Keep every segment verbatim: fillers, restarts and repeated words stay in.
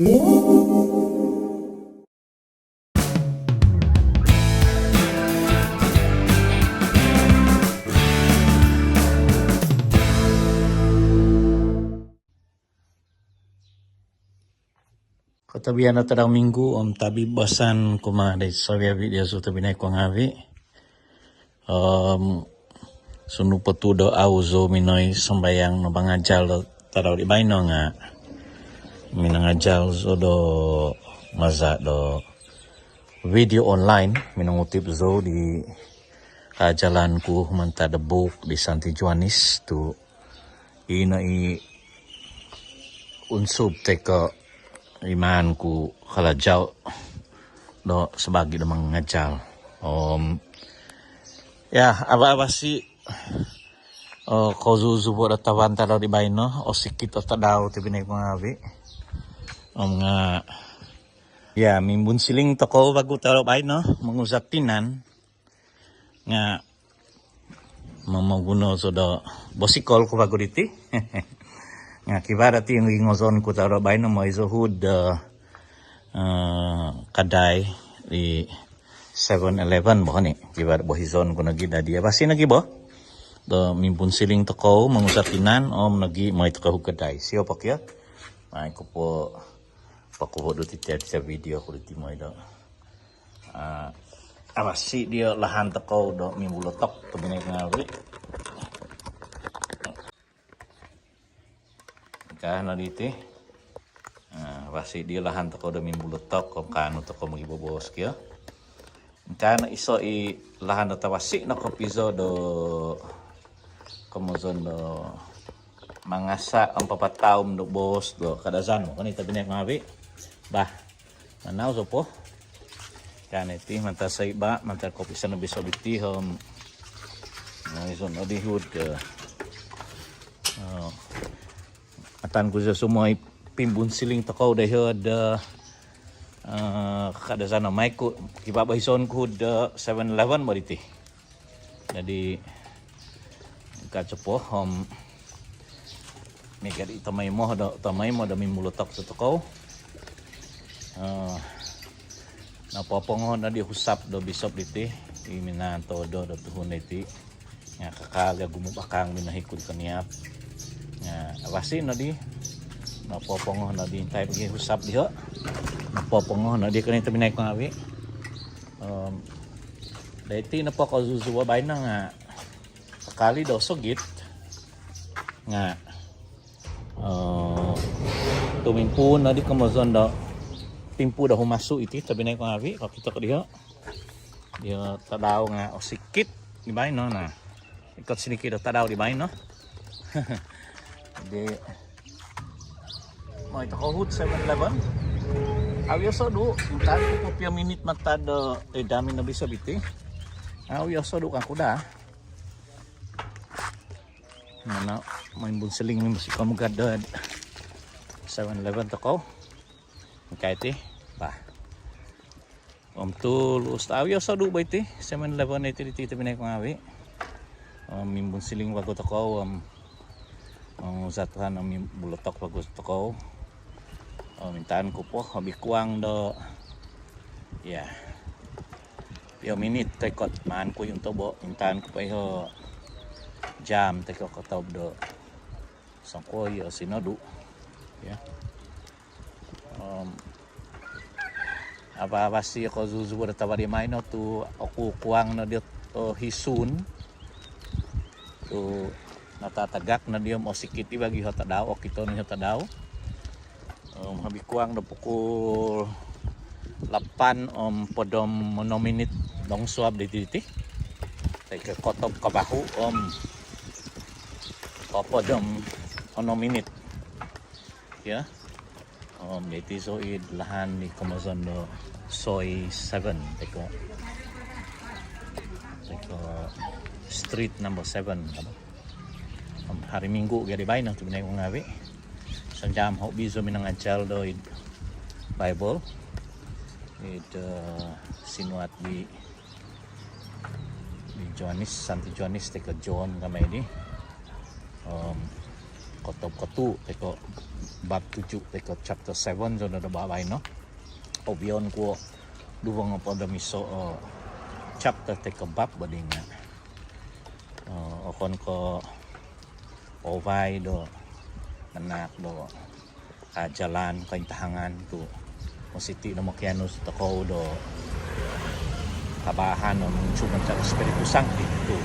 Kotobian do tadau minggu om tabi bosan kumaa di soviavi diozu tobinai ku ngaavi. Om sunu po tu do au zou minoi sambayang no mangajal do tadau di baino nga minangajal zou do maza do video online, minongutip zou di kaajalan ku mantad do buuk di Santi Joanis tu ino i unsub toi ko imaan ku kalajau do sabaagi do mangajal. Om ya, aba-abasi o kozuzubo do tavan tadau di baino, osikit o tadau tobinai ku ngaavi. Om nga ya, mimbunsiling tokou vagu tadau baino monguzat tinan. Nga momoguno zou do bosikol ku vagu diti. Nga kivaa dati ingozon ku tadau baino mooi zou hud do kadai di Seven Eleven bo ni. Kivaa do bohizon ku nogi dadi, abasi nogi bo do mimbunsiling tokou monguzat tinan om nogi mooi tokou hud kadai. Sio po kio. Mai ku po pakubo do titi, titi video ku diti mooi do Ah, abasi dio lahan tokou do mimbulotok tobinai ku ngaavi. Ingkaa no diti. Ah, abasi dio lahan tokou do mimbulotok, om kaanu tokou mogibobos kio. Ingkaa no iso i lahan do tavasi no kopizo do komozon do mangasa om papataum do boos do Kadazan bo kan i tobinai ku ngaavi. Bah, manau zou po. Kan iti mantad saiba, mantad kopisan do biso biti om. Nah, iso no di hud. Oh. Atan ku zou sumoi pimbunsiling tokou do hud. Eh, Kadazan mai ku kivaa bohizon ku hud Seven Eleven bo diti. Jadi ingkaa po om miaga di tomoimo do, tomoimo do mimbulotok tokou. Eh, nopopongo no di husap do bisop diti, i minaan todo do tuhun diti. Nga kakal di ogumu bakang minohikut koniab. Nga abasi no di nopopongo no di intai pogi husap diho. Nopopongo no di koni tobinai ku ngaavi. Om doiti nopo kozuzubo baino nga kakal i do sogit nga, eh, tumimpuun no di komozon do timpu do humasu iti tobinai ku ngaavi, kokito ko diho. Diho tadau nga osikit di baino, nah. Ikot sinikit do tadau di baino. Jadi mooi tokou hud Seven Eleven. Au i osodu, intaan ku po pio minit mantad do, eh, damin no biso biti. Au i osodu kangku daa. Mana mimbunsiling, mimbunsiling komugad do Seven Eleven tokou. Ingkaa iti, bah. Om tulus, au i osodu bo iti Seven Eleven iti diti tobinai ku ngaavi. Om mimbunsiling vagu tokou om manguzat tinan om mimbulotok vagu tokou. Om intaan ku po hobi kuang do, ya, pio minit toi ko maan ku i untobo, intaan ku po iho jam toi ko kotob do songkuo i osinodu. Ya. Om aba-abasi o kozuzubo do tavasi baino tu oku kuang no dio, eh, hisun tu natatagak no dio om osikit i vagu iho tadau, okito no iho tadau. Om hobi kuang do pukul lapan om hopod om onom minit dongsuab diti, diti. Toi ko kotob kabahu om hopod om onom minit. Ya. Om doiti zou id lahan di komozon do Soi Seven toi ko, toi ko Street Number Seven, kan. Om hari Minggu gia di baino tobinai ku ngaavi. Sanjam hobi zou minangajal do id Bible. Id, eh, sinuat di di Joanis, Santi Joanis toi ko John kamai di. Om Kotob kotuu toi ko bab tujuh toi ko chapter seven zou no do baino. Obion ku o duvo ngopod om iso o chapter toi ko bab bo dii nga, eh, okon ko ovai do manahak do, ah, jalan kointahangan tu mositi no mokianu tokou do kabaahan om cuma cara Spiritu Santi tu.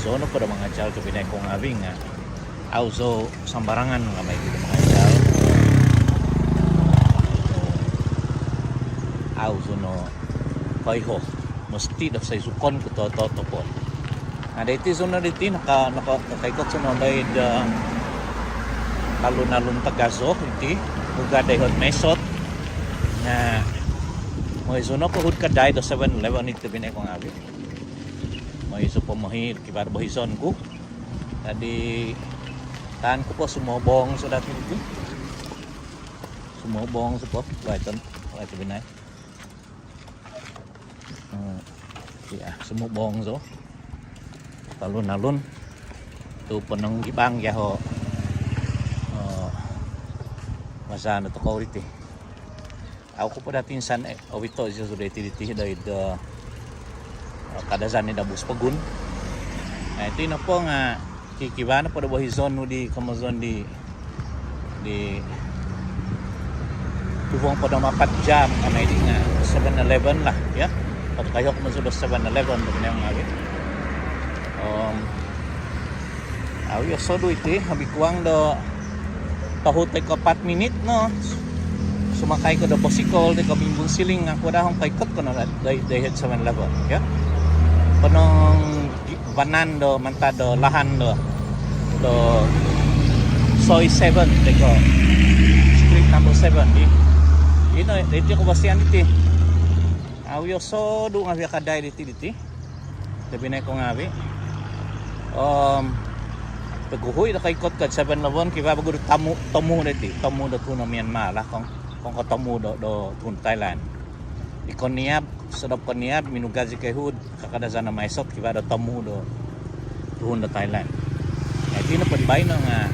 Zou nopo do mangajal tobpinai kou ngaavi nga au zou sambarangan ngamai do mangajal. Au zou no koiho, mositi do saizukon ku to, to, topot. Nga doiti zou no diti naka, naka, nakaikot zou no doid, eh, alun-alun tagazo iti, mugad doiho'd Mae Sot. Nga mooi zou no pohu'd kadai do Seven Eleven iti tobpinai kou ngaavi. Mooi zou po mohi kivaa do bohizon ku. Jadi taan ku po sumobong zou dati diti. Sumobong zou po, waiton, wai tobpinai. Hmm, ya, sumobong zou. Alun-alun tu ponong gibang ya ho. Oh, masa no tokou diti. Au ku po dati insan, eh, ovito zou zou doiti diti doid, eh, Kadazan id Abus Pogun. Nah, iti nopo nga kikivaa nopo do bohizon nu di komozon di di duvo ngopod om apat jam kamai di nga Seven Eleven lah, ya. Koiho komozon do Seven Eleven do pinang ngaavi. Om au zou osodu iti, hobi kuang do tohu toi ko apat minit no sumakai kou do bosikol toi ko bimbun siling nga kuo daa hongkoikot kou no doid, doid Seven Eleven, ya. Ponong vanan do mantad do lahan do, do Soi Seven toi ko Street Number Seven di. Ino, iti kobosian iti. Au zou osodu ngaavi kadai diti, diti tobpinai kou ngaavi. Om poguhu i do koikot ko'd Seven Eleven, kivaa vagu do tomu, tomu diti, tomu do tuhun do Myanmar lah, kong, kongkotomu do, do tuhun Thailand. Di Koniab, sodop Koniab, minugad zikoi hu'd Kadazan do Mae Sot, kivaa do tomu do tuhun do Thailand. Iti nopo di baino nga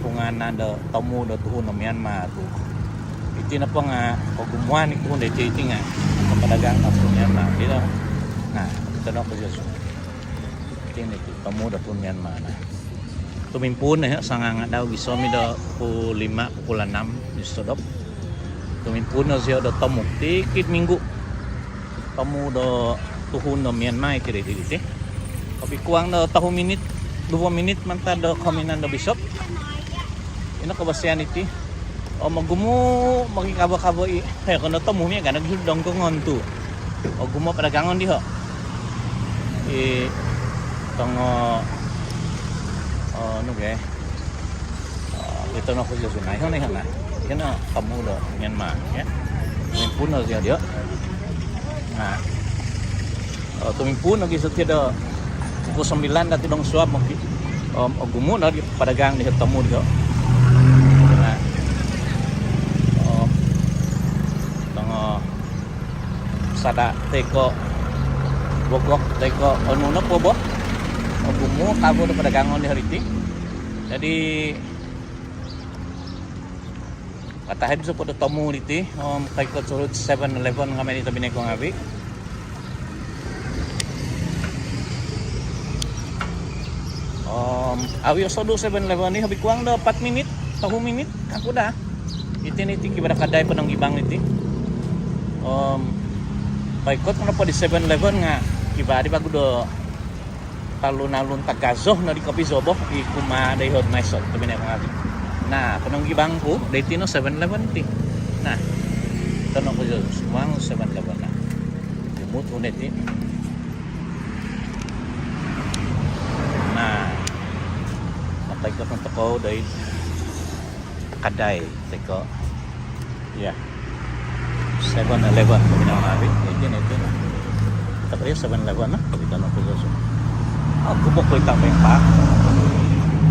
pungaanan do tomu do tuhun do Myanmar tu. Iti nopo nga kogumuan i tuhun doiti, iti nga papadagang do tuhun Myanmar. Ino. Nah, iti nopo, iti tomu do tuhun Myanmar, nah. Tumimpuun no, ya, sanganga dau gisom i do pukul lima, pukul enam di sodop. Tumimpuun no zioho do tomu tikid minggu. Tomu do tuhun do Myanmar iti doiti. Hobi kuang do tohu minit, duvo minit mantad do kohominan do bisop. Ino kobosian iti. Om ogumu mogikawo-kawo i. Hei, kono tomu miaga nogi donggongon tu. Ogumu padagangon diho. I tongo, oh, nu ge. Ah, ito no ku zou, nah, iho no, iho no. Iho no tomu do Myanmar, ya. Tumimpuun no zioho dii. Nah. Oh, tumimpuun nogi zioho dii do pukul sembilan dati dong suab moki. Om ogumu no di padagang di tomu dii. Nah. Oh. Tongo sada toi ko bogok toi ko onu nopo bo. Ogumu kawo do padagangon di hari ti. Jadi, katahib zou po do tomu diti, om koikot zou hu'd Seven Eleven kamai di tobpinai kou ngaavi. Om au zou osodu Seven Eleven i, hobi kuang do apat minit, tohu minit, aku daa. Iti no iti kivaa do kadai ponong gibang iti. Om koikot nopo di Seven Eleven nga kivaa di vagu do talun-alun tagazo no di kopizo bo, i kumaa doiho'd Mae Sot tobpinai kou ngaavi. Nah, ponong gibang ku doiti no Seven Eleven ti. Nah, tonong ku zou sumuang Seven Eleven, nah. Lumut ku no iti. Nah, nokoikot no tokou doid kadai toi ko, ya, Seven Eleven. Iti no, iti no. Iti no Seven Eleven, nah. Iti no. Oh, gubok ko ita' po.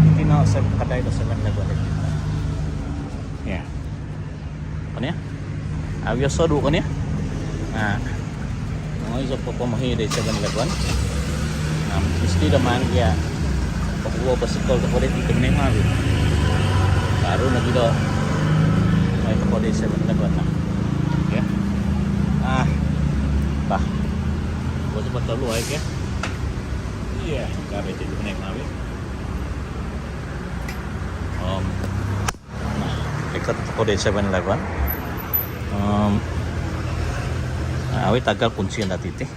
Iti no kadai do Seven Eleven. Ya. Okon i, au zou osodu, okon i. Nah, mongoi zou po mohi doid Seven Eleven. Nah, misti do maan gia Paguo basikol tokou di tobpinai ngaavi. Baru nogi do mai tokou di Seven Eleven lah. Okey. Ah. Bah. Paguo basikol tolu ai, okey. Iya, kami di tobpinai ngaavi. Om, ikot tokou di Seven Eleven. Om, ah, au i tagal kunci dati ti.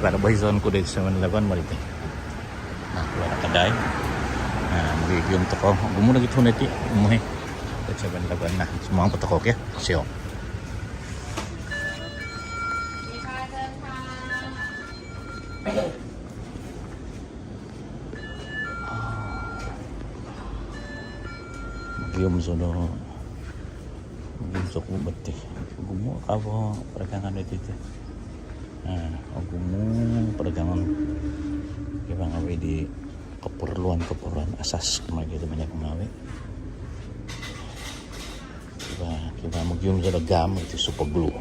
Baru bohizon ku di Seven Eleven mai diti. Nah, tu ada kadai. Nah, mogium tokou. Ogumu nogi tuhun diti momuhi di Seven Eleven. Nah, sumuang po tokou, okey. Siou. Mogium zou do, mogium zou ku bati. Ogumu kavo perdagangan diti ti. Ah, ogumu perdagangan. Kivaa ngaavi di keperluan-keperluan asas mai di tobpinai ngaavi. Kivaa, kivaa mogium zou do gam, iti super glue.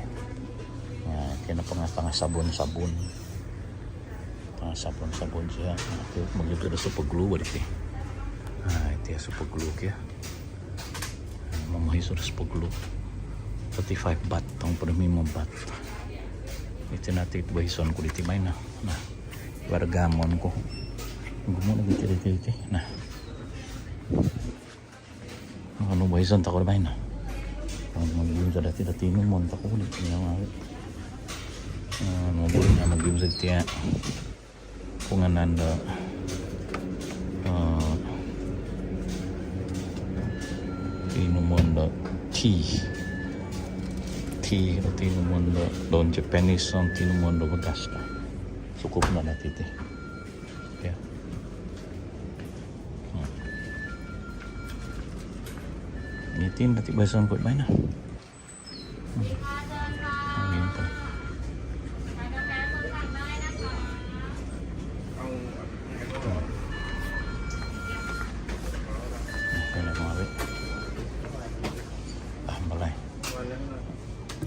Nah, kivaa nopo nga tanga sabun-sabun. Tanga sabun-sabun sia. Nah, iti mogium zou do super glue bo diti. Nah, iti super glue, okey. Nah, momohi zou do super glue. Thirty-five baht, tong podo mimo baht. Iti no iti bohizon ku diti baino. Nah, baru gamon ku. Ogumu nogi iti, iti, iti. Nah. Kanou bohizon tokou di baino. Kanou mogium zou dati do tinumon tokou di tobpinai ngaavi. Ah, mogium zou diti, ah. Pungaanan do, ah, tinumon do tea. Tea, tinumon do, do Japanese, tinumon do bagas ka. Cukup no dati ti. Okey. Hmm. Iti no dati bohizon ku baino. Hmm. Ini po. Hmm. Okey, nak ambil. Ah, boleh.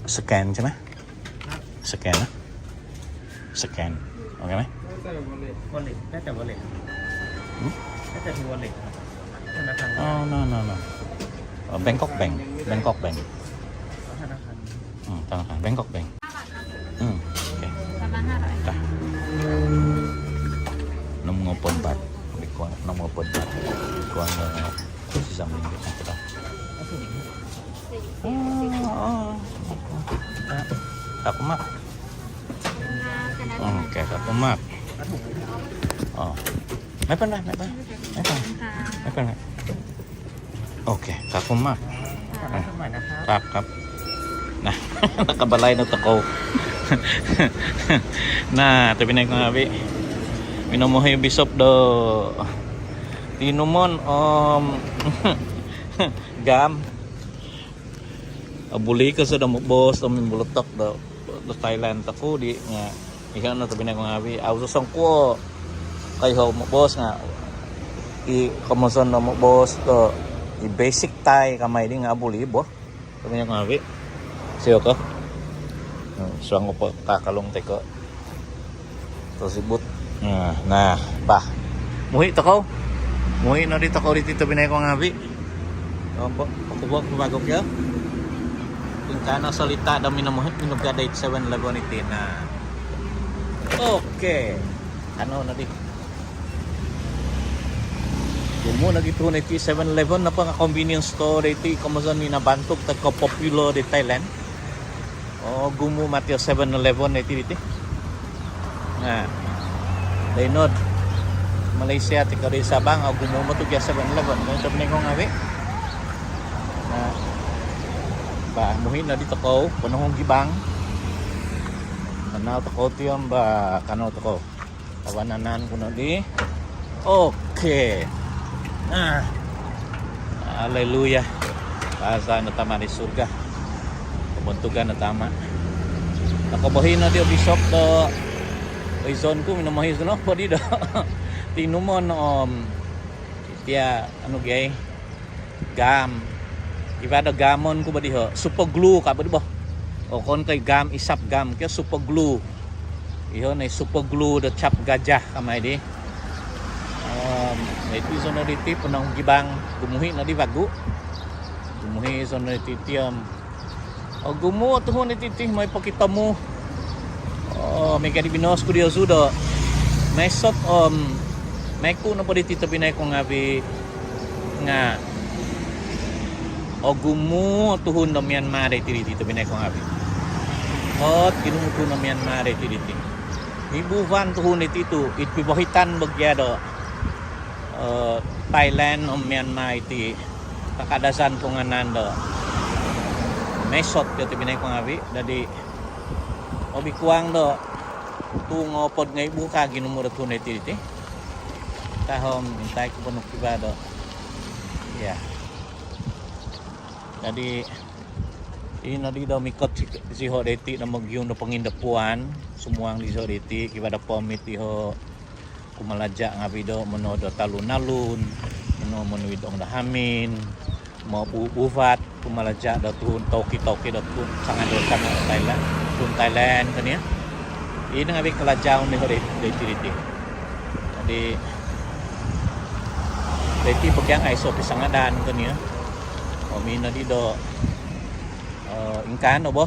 Scan saja. Scan lah. Scan. Okey, meh? Boleh. Kata boleh. Hmm? Kata boleh. Tanda tangan. Oh, no, no, no. Oh, Bangkok Bank. Bangkok Bank. Tanda tangan. Hmm, tanda tangan. Bangkok Bank. Hmm, okey. Dah. Enam ngopon baht. Lebih kurang enam ngopon baht. Lebih kurang, eh, sisa minggu. Dah. Oh, oh. Kakumak. Okey, kakumak. Oh. Mai po, mai po. Mai po. Mai po. Okey, kakumak. Kap, kap. Nah, nakabalai no tokou. Nah, tobpinai ngaavi. Minomohi bisop do tinumon om gam. Obuli ko zou do moboos do mimbolotok do, do Thailand tokou di nga. Iho no tobpinai ngaavi, au zou songkuo koiho moboos nga i komozon do moboos do i basic Thai kamai di nga obuli bo. Tobpinai ngaavi. Siou ko. Hmm, suang po kakalung tiko. Tosibut. Nah, nah, bah. Muhi tokou. Muhi nodi tokou diti tobpinai ku ngaavi. Opo, oku bo, oku bo, oku bo. Ingkaa no solita do minomuhi, minugad doiti Seven Eleven iti. Nah. Okey. Anu nodi. Ogumu nogi tuhun iti Seven Eleven, nopo nga convenience store doiti, komozon minabantug toi ko popular di Thailand. Ogumu mati o Seven Eleven iti diti. Nah. Doino'd Malaysia toi ko di Sabah, ogumu moti gia Seven Eleven. Macam ni ko ngaavi. Nah. Bah, muhi nodi tokou, ponohung gibang. Kanou tokou tiom bah, kanou tokou. Kavananan ku nodi. Okey. Nah. Haleluya. Kaazaan do Tama di surga. Kobontugan do Tama. Nokobohi nodi o bisop do izon ku, minomohi zou no podi do tinumon om tia anu gia i. Gam. Iba do gamon ku bo diho. Super glue ka bo di bo. Okon ko i gam, isap gam kio, super glue. Iho no i super glue do cap gajah kamai di. Iti zou no diti ponong gibang, gumuhi' no di vagu. Gumuhi' zou no diti om ogumu' o tuhun diti ti moi pokitomu. Oo, miaga di binoos ku diozu do Mae Sot om Mae Ku nopo diti tobpinai ku ngaavi' nga' ogumu' o tuhun do Myanmar doiti diti tobpinai ku ngaavi'. Ot ginumu' tuhun do Myanmar doiti diti. Ibuvan tuhun diti tu' id pibohitan bo gia do Thailand om Myanmar iti Kakadazan pungaanan do Mae Sot diti tobpinai ku ngaavi'. Dadi' obi kuang do tuu ngoopod ngoibu ka ginumu' do tuhun doiti diti. Tahom intai ku po nu kivaa do, iya. Dadi' ino di do mikot ziho' doiti do mogium do pongindapuan, sumuang di ziho' doiti, kivaa do permit diho' kumalaja' ngaavi' do monood do talun-alun, monood monuid ong do hamin, mobuvat kumalaja' do tuhun tauki-tauki do tuhun sanganu do Thailand, tuhun Thailand konio. Ino ngaavi' kalaja' diho' doiti diti. Dadi' doiti po gia nga' aiso' pisangadan konio. Om ino di do ingkaa no bo.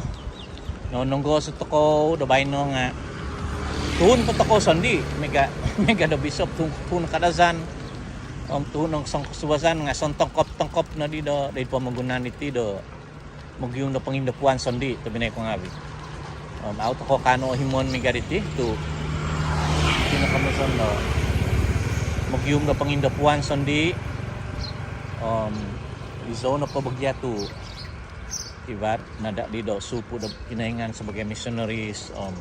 Nononggo zou tokou do baino nga' tuhun po tokou sondii', miaga, miaga do bisop tuhun, tuhun Kadazan om tuhun do songkosuvazan nga' sontongkop-tongkop nodi do id pomogunan diti do mogium do pongindapuan sondii' tobpinai ku ngaavi'. Om au' tokou kaanu ohimon miaga diti tu' ino komozon do mogium do pongindapuan sondii'. Om izou nopo bo gia tu' kivaa nada' di do supu' do Kinoingan sabagai missionaries om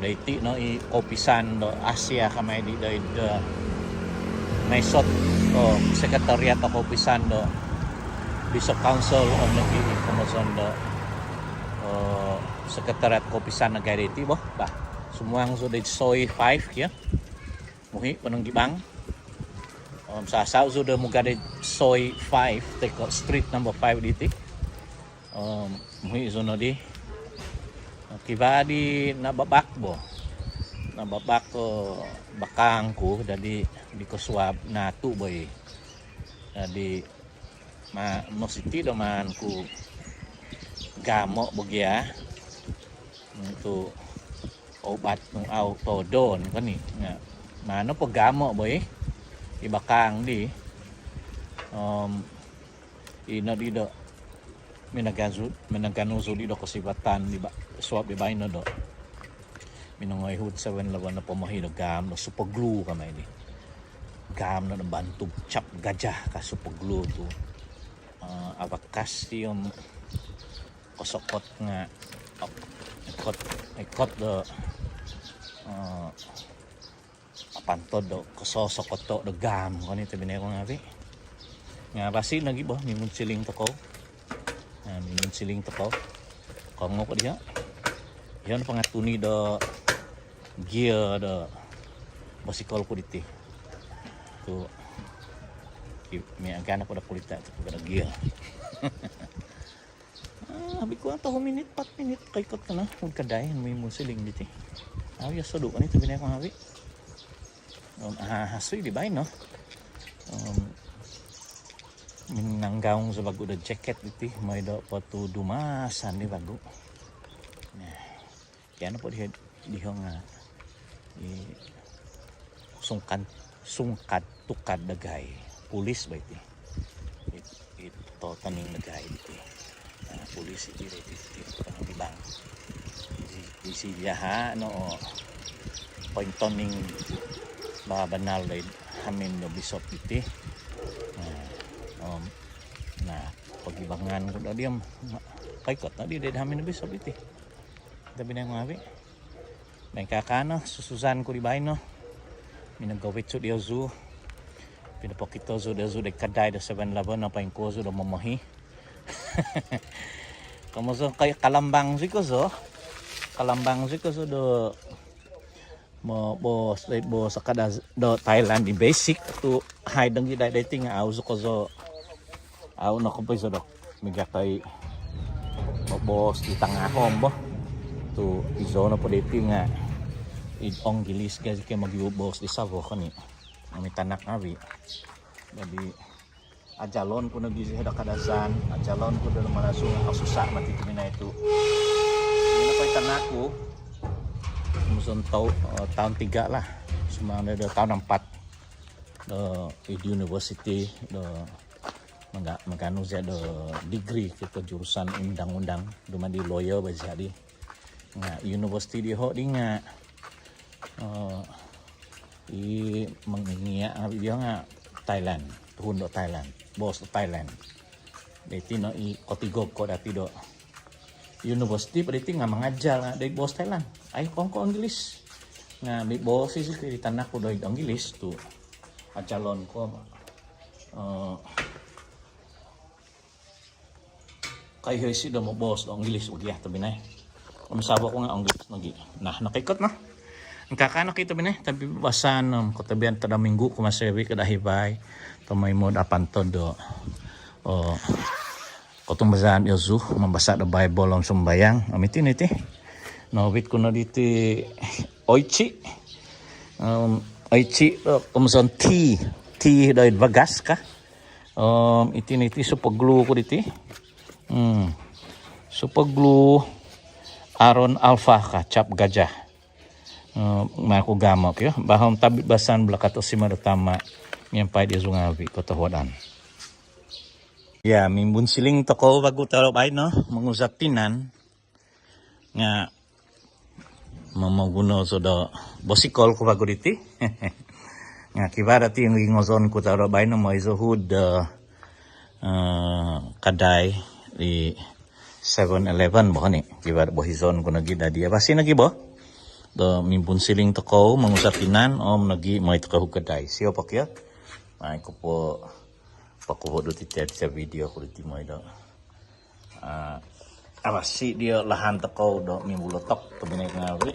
doiti no i koupisan do Asia kamai di do id Mae Sot, sekretariat do koupisan do Bishop Council om nogi i komozon do sekretariat koupisan dagai doiti bo. Bah, sumuang zou do id Soi Five kio. Muhi' ponong gibang. Om sasau zou do mugad id Soi Five toi ko' street number five diti. Om muhi' zou nodi. Kivaa di nababak bo. Nababak o bakaang ku, dadi' di kosuab natu' bo i. Dadi' ma, mositi' do maan ku gamo' bo gia. Tu' ubat nu au' todon koni. Nga' maan no po gamo' bo i. I bakaang di. Om ino di do minaganu, minaganu zou di do kosivatan di ba, suab di baino do minongoi hu'd Seven Eleven do pomohi do gaam do super glue kamai di. Gaam no do bantuk cap gajah ka super glue tu'. Avakas ti om kosokot nga' ikot, ikot do apantod do kososokoto' do gaam koni tobpinai ku ngaavi'. Nga' basi' nogi bo mimunsiling tokou. Mimunsiling tokou. Kongou po diho'. Iho' no pangatuni do gear do bosikol ku diti. Tu' miaga' no po do kulita' tu' do gear. Abi kuang tohu minit, apat minit koikot no hu'd kadai mimunsiling diti. Au' iyo sodu' koni tobpinai ku ngaavi'. Om ahasui di baino. Om minanggaung zou vagu do jaket diti moi do potudumasan di vagu. Nah, kio nopo diho, diho nga' i sungkan, sungkad tukad dagai. Polis bo iti. I, i totoning dagai iti. Polis iti, iti, iti, iti, iti, iti, iti, iti, iti, iti, pointoning babanal doid hamin do bisop iti. Nah, om, nah, pogibangan ku do diom, koikot nodi doid hamin do bisop iti. Tobpinai ku ngaavi'. Main kakaa no susuzan ku di baino. Minogovit zou diozu. Pinopokito zou diozu doid kadai do Seven Eleven, poingkuo zou do momohi. Komozon kai kalambang zou kozo. Kalambang zou kozo do moboos, boos kada do Thailand di basic tu' hai donggi dai dai ti nga' au' zou kozo. Au' no kopoi zou do migakai moboos di tangahom bo. Tu' izou nopo diti nga' id Onggilis gai zikoi mogiboos di savo koni. Mitanak ngavi. Jadi ajalon ku nogi do Kadazan, ajalon ku do Manasung, osusa mati tobpinai tu. Ino po i tanak ku, muson tau, eh, tahun tiga lah, sumang do, do tahun empat do id universiti do maga-, maganu zia do degree kito jurusan undang-undang, dumadi lawyer ba zia di. Nga universiti diho di nga, eh, i mangingia ngavi diho nga Thailand, tuhun do Thailand, boos do Thailand. Diti no i kotigog ko dati do universiti po diti nga mangajal nga doid boos Thailand. Au okon ko Onggilis. Nga miboos i si di tanak ku doid Onggilis tu ajalon ku, eh, koiho isido moboos do Onggilis bo gia tobpinai. Om sabo ku nga Onggilis nogi. Nah, nokoikot no. Ingkaa no kito tobpinai, tabi basaan om kotobian tadau minggu kumaa savi kada hibai. Tomoimo do apantod do, oh, kotumbazaan diozu mambasa do Bible om sumambayang. Om iti no iti. Noovit ku no diti oichi. Om oichi do komuson tea. Tea doid bagas ka. Om iti no iti super glue ku diti. Hmm. Super glue Aron Alpha ka, cap gajah. Eh, maan ku gamo kio. Bah om tabi basaan balakat osima do Tama miampai diozu ngavi kotohuadan. Ya, mimbunsiling tokou vagu tadau baino, monguzat tinan. Nga momoguno zou do bosikol ku vagu diti. Nga kivaa dati ngingozon ku tadau baino, mooi zou hud, eh, kadai di Seven Eleven bo ni. Kivaa do bohizon ku nogi dadi. Avasi nogi bo do mimbunsiling tokou, monguzat tinan om nogi mooi tokou hud kadai. Sio po kio. Mai ku po pakuvo do titi, titi video ku diti mooi do, ah, avasi dii lahan tokou do mimbulotok tobpinai ngavi.